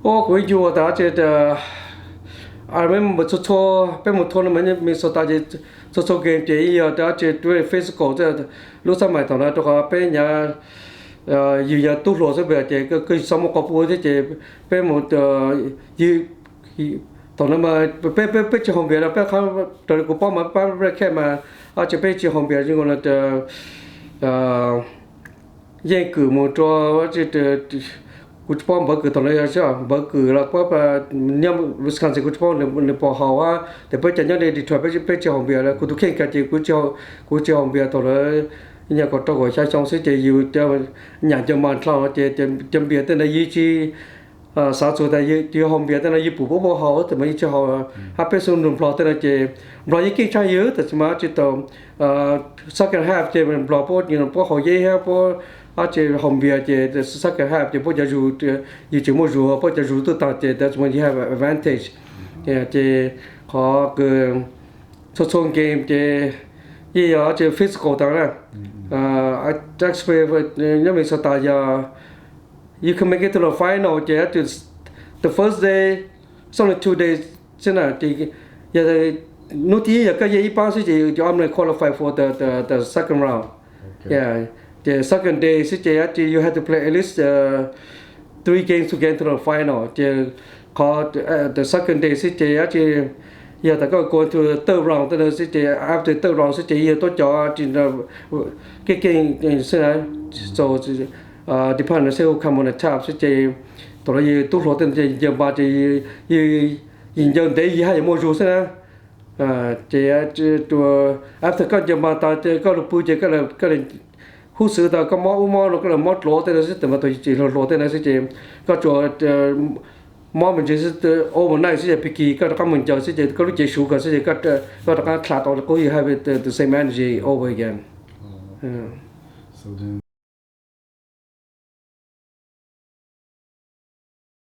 Ua kuv ib nyuag tas ces, peb mus txhua txhua, peb mus tournament Minnesota ces txhua txhua game ces yog tas ces physical lub xab maim thaum no rau qhov peb nyav yus yog tub hluas xwb ces koj txhob muaj qhov pub thiab ces peb mus yus thaum no peb peb tsis haus npias no peb qhov raws li kuv paub mas pab red cap mas ces peb tsis haus npias zoo no yeej kwm mus rau, kuv tsis paub npawv kwm thaum no yog npawv kwm los puab nyob Wisconsin kuv tsis paub nws puas haus a, tes peb cov nyob Detroit peb tsis haus npias, kuv tus kheej kiag ces kuv tsis haus npias thaum lawv nyuam kaum rau kaum xya xyoo xwb ces yus nyam ncaws mas dlhau ces cov npias tej ntawd yus tsis xav txog tas yus haus npias tej no yus pum puab puab haus tes mas yus tsis haus. Hab peb xub nug Nplog tej no ces Nplog yeej keej tshaj yus tab sis mas tsis tau second half ces Nplog puab puab haus yeeb hab puab ces haus npias ces second half ces puab cov zus, yus tseem muaj zus puab cov zus twb taag ces tab sis mas yus have advantage. Ces qhov kws txhua txhua game ces yeej yog ces physical taag na. Nyob Minnesota yog you can make it to the final ces the first day, it's only two days xwb na. Yog hnub thib ib yog koj yeej ib paab xwb ces you only qualify for the second round. Ces second day xwb ces you have to play at least three games to get to the final ces qhov the second day xwb ces yog tas koj go to third round tej ntawd xwb ces after third round xwb ces yog tuab cov keej keej xwb na. So depend on who come on the top xwb ces thaum no yus tub hluas tej ntawd ces ncaws npas ces yus ncaws ntev yus haj yam muaj zug xwb na. Ces after koj ncaws npas tas koj lug pw ces koj hub xwb tas koj mob ub mob no koj lug mob dluav tej ntawd xwb tes mas thaum yus tseem hluas hluas tej ntawd xwb ces koj tsuas mob me ntsis xwb, overnight xwb ces pig kis koj rov qab mus ncaws xwb ces koj lub cev suv kawg xwb ces koj rov qab dlha tau qub yus have the same energy over again.